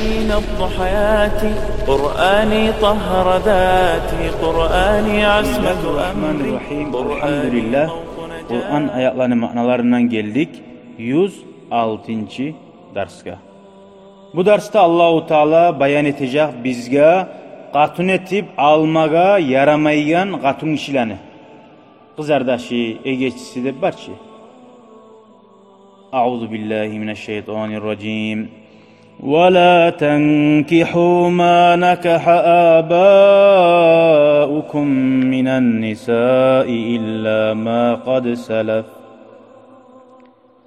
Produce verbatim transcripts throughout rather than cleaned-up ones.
من الضحيات، قرآني طهر ذاتي، قرآني عصمة أمري، الرحمن الرحيم. الحمد لله. Къуран аятланы маъналарындан гелдик юз алтынчы дарсгъа. Бу дарсда Аллагьу Таала баян этежек бизге къатын этип алмагъа ярамайгъан къатынгишилени. Къызардашы, эгечиси деп бар чы. أعوذ بالله من الشيطان الرجيم. ولا تنكحوا ما نكح آباؤكم من النساء إلا ما قد سلف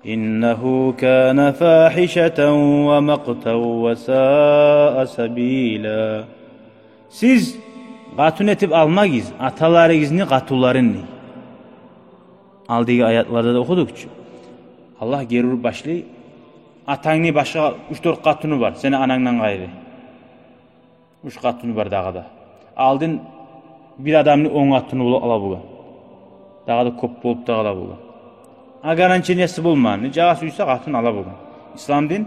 إنه كان فاحشة ومقتا وساء سبيلا. Сиз къатын этип алмагъыз аталарыгъызны къатынларын, дей. Алдагъы аятларда да охудукъ чу. Аллагь гери уруп башлай: атангны башгъа уьч-дёрт къатыны бар, сени анангдан къайры. Уьч къатыны бар дагъы да. Алдын бир адамны он къатыны болуп къала болгъан. Дагъы да кёп болуп да къала болгъан. Ограничениясы болмагъан. Нечакъы сюйсе къатын ала болгъан. Ислам дин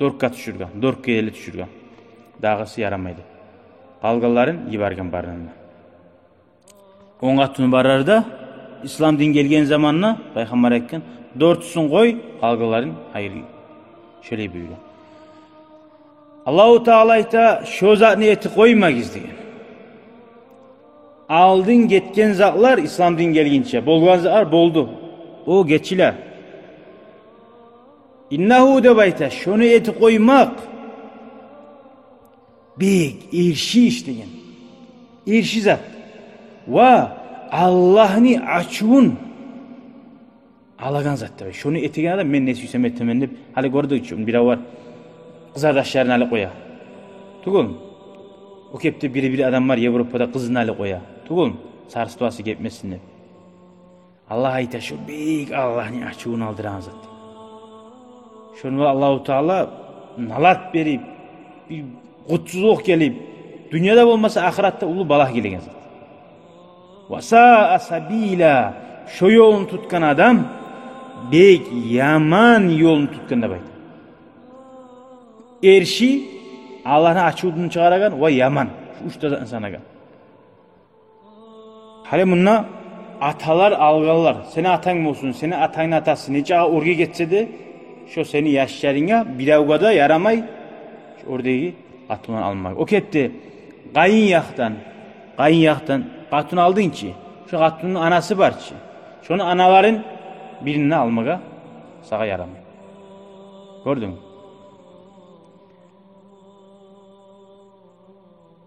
дёртге тюшюрген, дёртге ерли тюшюрген. Дагъысы ярамай деп. Къалгъанларын йиберген барын да. Он къатыны барлар да, ислам дин гелген заманда пайхаммар айтгъан: «Дёртюсюн къой, къалгъанларын айыр». Шолай буюргъан. Аллагьу Таала айта: «Шо затны этип къоймагъыз», — деген. Алдын гетген затлар, ислам дин гелгинче болгъан затлар болду. О гечиле. «Иннагьу», — деп айта, шону этип къоймакъ бек эрши иш деген. Эрши зат. Ва Аллагьны ачувун алагъан зат деп. Шону этеген адам, «Мен не сюйсем этемен», — деп. Гьали гёрдюк чю, бирев бар, къызардашларын алып къоя. Тюгюлмю? О кепде бир-бир адам бар, Европада къызын алып къоя. Тюгюлмю? Царствосу гетмесин деп. Аллагь айта, шо бек Аллагьны ачувун алдырагъан зат. Шону Аллагьу Таала налат берип, бир къутсузлукъ гелип, дюньяда болмаса, ахыратда уллу балагь гелеген зат. «Ва саа сабила», шо ёлну тутгъан адам бек яман ёлну тутгъан деп айта. Эрши, Аллагьны ачувун чыгъарагъан ва яман. Шу уьч де затны санагъан. Гьали мунда аталар алгъанлар. Сени атанг болсун, сени атангны атасы, нечакъы оьрге гетсе де, шо сени яшларынга биревге де ярамай шо оьрдеги къатынланы алмагъа. О кепде къайын якъдан, къайын якъдан къатын алдынг чы, шо къатынны анасы бар чы, шону аналарын бирин де алмагъа сагъа ярамай. Гёрдюнгмю?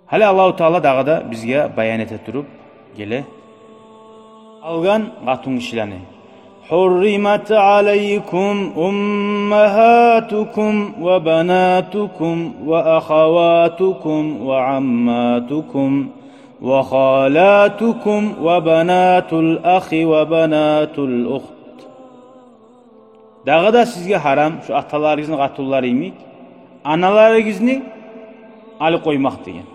Гьали Аллагьу Таала дагъы да бизге баян эте туруп геле. Алгъан къатынгишилени. حرمت عليكم أمهاتكم وبناتكم وأخواتكم وعماتكم وخالاتكم وبنات الأخ وبنات الأخت. Дагъы да сизге гьарам, шо аталарыгъызны къатынлары йимик, аналарыгъызны алып къоймакъ деген.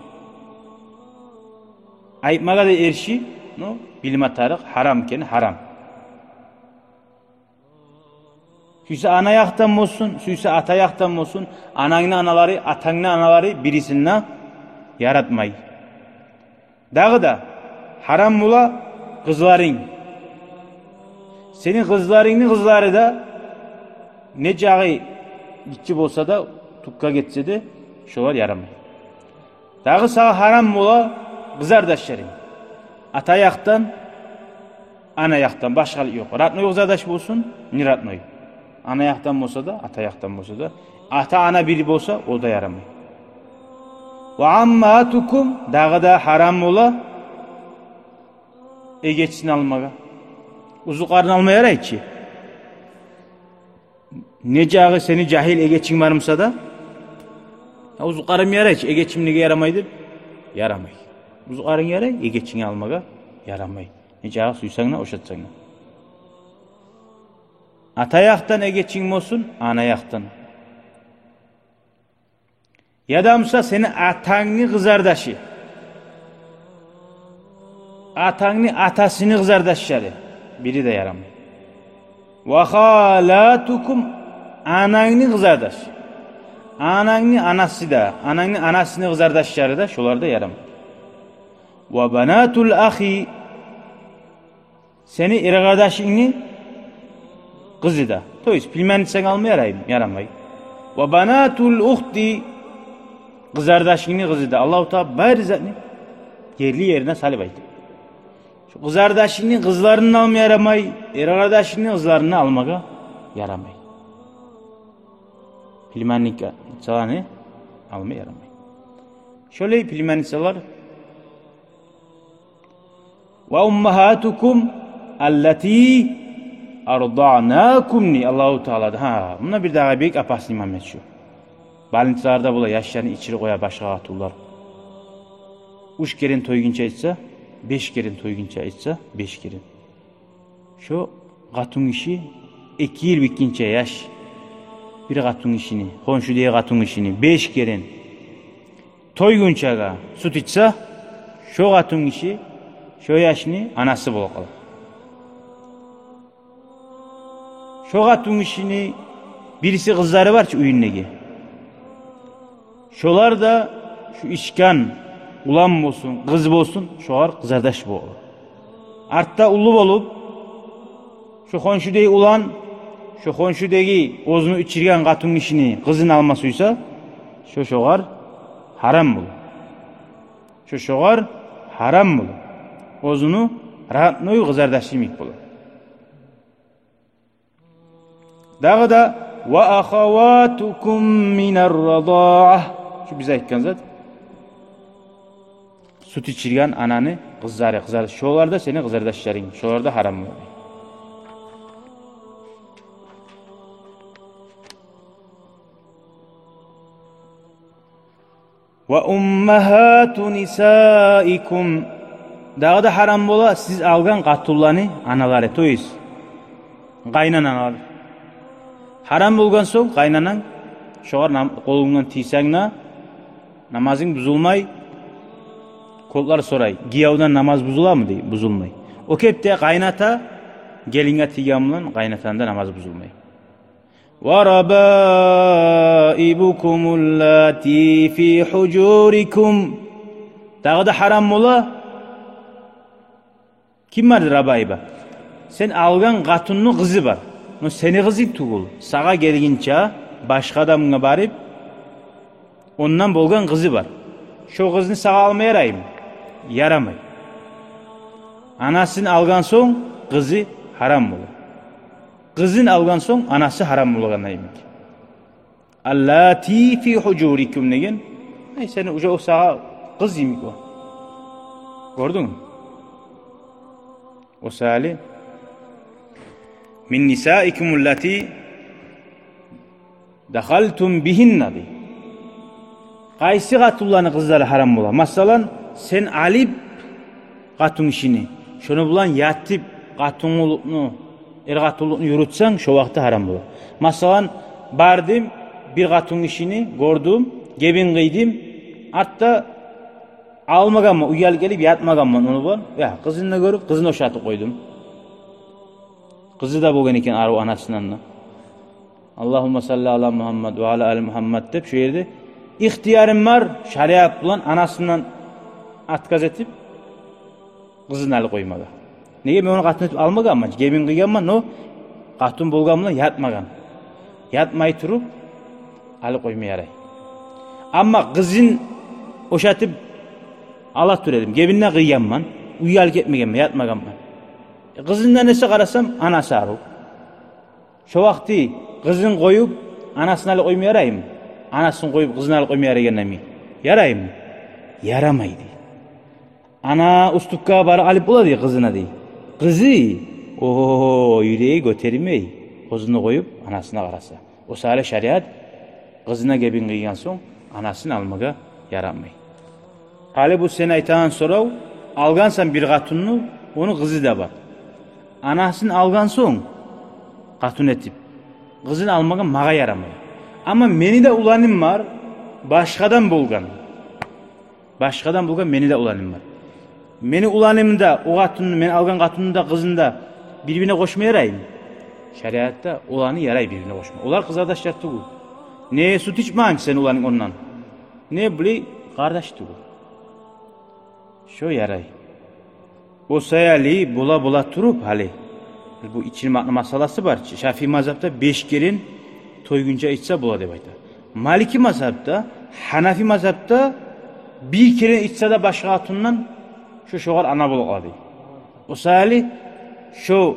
Айтмагъа да эрши, но билме тарыкъ, гьарам экен, гьарам. Сюйсе ана якъдан болсун, сюйсе ата якъдан болсун, анангны аналары, атангны аналары бирисин де яратмай. Дагъы да гьарам бола къызларынг. Сени къызларынгны къызлары да, нечакъы гиччи болса да, тюпге гетсе де, шолар ярамай. Дагъы сагъа гьарам бола къызардашларынг. Ата якъдан, ана якъдан, башгъалыкъ ёкъ. Родной къызардаш болсун, не родной. Ана якъдан болса да, ата якъдан болса да. Ата-ана бири болса, о да ярамай. وعماتكم, дагъы да гьарам бола эгечисин алмагъа. Узукъарын алма ярай чы. Нечакъы сени жагьил эгечинг бармуса да, гьа, узукъарым ярай чы, эгечим неге ярамай деп, ярамай. Узукъарынг ярай, эгечинги алмагъа ярамай. Нечакъы сюйсенг де, ошатсанг да. Ата якъдан эгечинг болсун, ана якъдан. Яда буса сени атангны къызардашы, атангны атасыны къызардашлары, бири де ярамай. وخالاتكم, анангны къызардашы. Анангны анасы да, анангны анасыны къызардашлары да, шолар да ярамай. Ва банатул ахи, сени эркъардашынгны къызы да. То есть племянницангны алма яраймы? Ярамай. Ва банатул ухти, къызардашынгны къызы да. Аллагьу Таала бары затны ерли ерине салып айта. Шо къызардашынгны къызларын алма ярамай, эркъардашынгны къызларын алмагъа ярамай. Племянницаланы алма ярамай. Шолай племянницалар. Ва уммагьатукум аллати ардаънакум, дей Аллагьу Таала да. Гьа, муна бир дагъы бек опасный момент шу. Больницаларда бола, яшланы ичирип къоя башгъа къатунлар. Уьч керен тойгъунча айтса, беш керен тойгъунча айтса, беш керен. Шо къатынгиши эки йыл битгинче яш бир къатынгишини, хоншудагъы къатынгишини беш керен тойгъунчагъа сют ичсе, шо къатынгиши шо яшны анасы болуп къала. Шо къатынгишини бириси къызлары бар чы уьюндеги. Шолар да, шу ичген улан болсун, къыз болсун, шогъар къызардаш болуп къала. Артда уллу болуп, шо хоншудагъы улан, шо хоншудагъы оьзюню ичирген къатынгишини къызын алма сюйсе, шо шогъар гьарам бола. Шо шогъар гьарам бола. Оьзюню родной къызардашы йимик бола. Дагъы да, ва ахаватукум минар радаа. Шу биз айтгъан зат. Сют ичирген ананы къызлары, къызар, шолар да сени къызардашларынг, шолар да гьарам бола. Ва уммагьату нисаикум. Дагъы да гьарам бола сиз алгъан къатынланы аналары, то есть къайнаналар. Гьарам болгъан сонг къайнананг, шогъар нам-, къолунгдан тийсенг де, намазынг бузулмай. Кёплер сорай, гиевден намаз бузуламы дей, бузулмай. О кепде къайната гелинге тийген булан къайнатаны да намаз бузулмай. Ва рабаибукумуллати фи хужурикум. Дагъы да гьарам бола. Ким бардыр рабаиба? Сен алгъан къатынны къызы бар. Но сени къызынг тюгюл. Сагъа гелгинче башгъа адамгъа барып, ондан болгъан къызы бар. Шо къызны сагъа алма яраймы? Ярамай. Анасын алгъан сонг къызы гьарам бола. Къызын алгъан сонг анасы гьарам болагъан йимик. Аллати фи хужурикум деген. Ай, сени уже о сагъа къыз йимик о. Гёрдюнгмю? О саялы. Мин нисаикумуллати дахалтум бигьинна дей. Къайсы къатынланы къызлары гьарам бола? Масала, сен алып къатынгишини, шону булан ятып, къатынлыкъны, эр къатынлыкъны юрютсенг, шо вакъти гьарам бола. Масала, бардым, бир къатынгишини гёрдюм, гебин къыйдым, артда алмагъанман, уьйге алып гелип ятмагъанман ону булан. Я, къызын да гёрюп, къызын ошатып къойдум. Къызы да болгъан экен арив анасындан да. Аллагьумма салли ала Мугьаммад ва ала али Мугьаммад деп, шо ерде ихтиярым бар, шариат булан анасындан отказ этип, къызын алып къоймагъа. Неге, мен ону къатын этип алмагъанман, гебин къыйгъанман, но къатын болгъан булан ятмагъан. Ятмай туруп, алып къойма ярай. Амма къызын ошатып ала тура эдим. Гебин де къыйгъанман, уьйге алып гетмегенмен, ятмагъанман. Э, къызындан эсе къарасам, анасы арив. Шо вакъти къызын къоюп, анасын алып къойма яраймы? Анасын къоюп, къызын алып къойма ярайгъан йимик. Яраймы? Ярамай дей. Ана уступкагъа барып алып бола дей къызына дей. Къызы, о, юреги гётермей, къызын къоюп, анасына къараса. О саялы шариат къызына гебин къыйгъан сонг анасын алмагъа ярамай. Гьали бу сен айтагъан сорав, алгъансан бир къатынны, ону къызы да бар. Анасын алгъан сонг, къатын этип, къызын алмагъа магъа ярамай. Амма мени де уланым бар, башгъадан болгъан. Башгъадан болгъан мени де уланым бар. Мени уланым да, о къатынны, мен алгъан къатынны да, къызын да бир-бирине къошма яраймы? Шариатда уланы ярай бир-бирине къошма. Олар къызардашлар тюгюл. Не сют ичмеген чи сени уланынг ондан, не булай къардаш тюгюл. Шо ярай. О саялы бола-бола туруп гьали, бу ичирмекни масъаласы бар чы. Шафии мазгьапда беш керен тойгъунча ичсе бола деп айта. Малики мазгьапда, гьанафи мазгьапда бир керен ичсе де башгъа къатындан, шо шогъар ана болуп къала дей. О саялы шо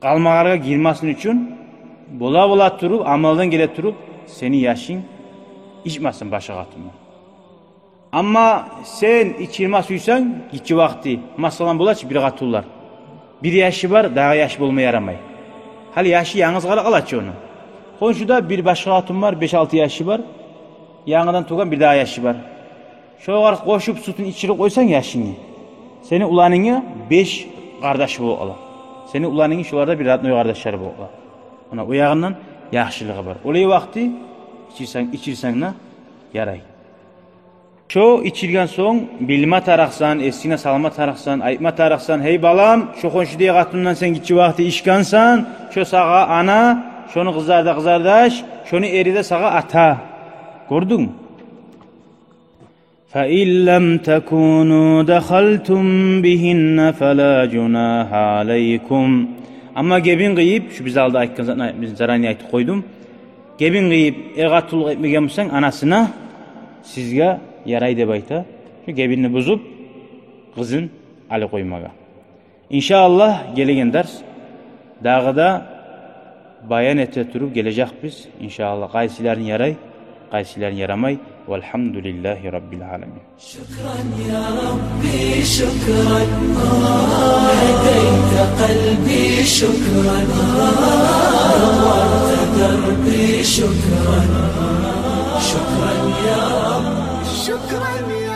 къалмагъалгъа гирмесин учун, бола-бола туруп, амалдан геле туруп, сени яшынг ичмесин башгъа къатындан. Амма сен ичирме сюйсенг, гиччи вакъти, масала, бола чы бир къатынлар, бир яшы бар, дагъы яш болма ярамай. Гьали яшы янгыз къала, къала чы ону. Хоншуда бир башгъа къатын бар, беш-алты яшы бар, янгыдан тувгъан бир дагъы яшы бар. Шогъар къошуп сютюн ичирип къойсанг яшынгны, сени уланынгны беш къардашы болуп къала. Сени уланынгны шолар да бир родной къардашлары болуп къала. Муна о ягъындан яхшылыгъы бар. Олай вакъти ичирсенг, ичирсенг де ярай. Шо ичирген сонг билме тарыкъсан, эсинге салма тарыкъсан, айтма тарыкъсан: «Гьей, балам, шо хоншудагъы къатындан сен гиччи вакъти ичгенсен, шо сагъа ана, шону къызлары да къызардаш, шону эри де сагъа ата». Гёрдюнгмю? «فإن لم تكونوا دخلتم بهن فلا جناح عليكم». Амма гебин къыйып, шу биз алда айтгъан затны биз зарани айтып къойдум. Гебин къыйып, эр къатынлыкъ этмеген бусанг анасына, сизге ярай деп айта шо гебинни бузуп, къызын алып къоймагъа. Иншааллагь, гелеген дарс дагъы да баян эте туруп гележекбиз, иншааллагь, къайсыларын ярай, къайсыларын ярамай. Валгьамдулиллагьи раббил аламин. شكرا يا ربي، شكرا. هديت قلبي، شكرا. نورت دربي، شكرا. شكرا يا رب، شكرا.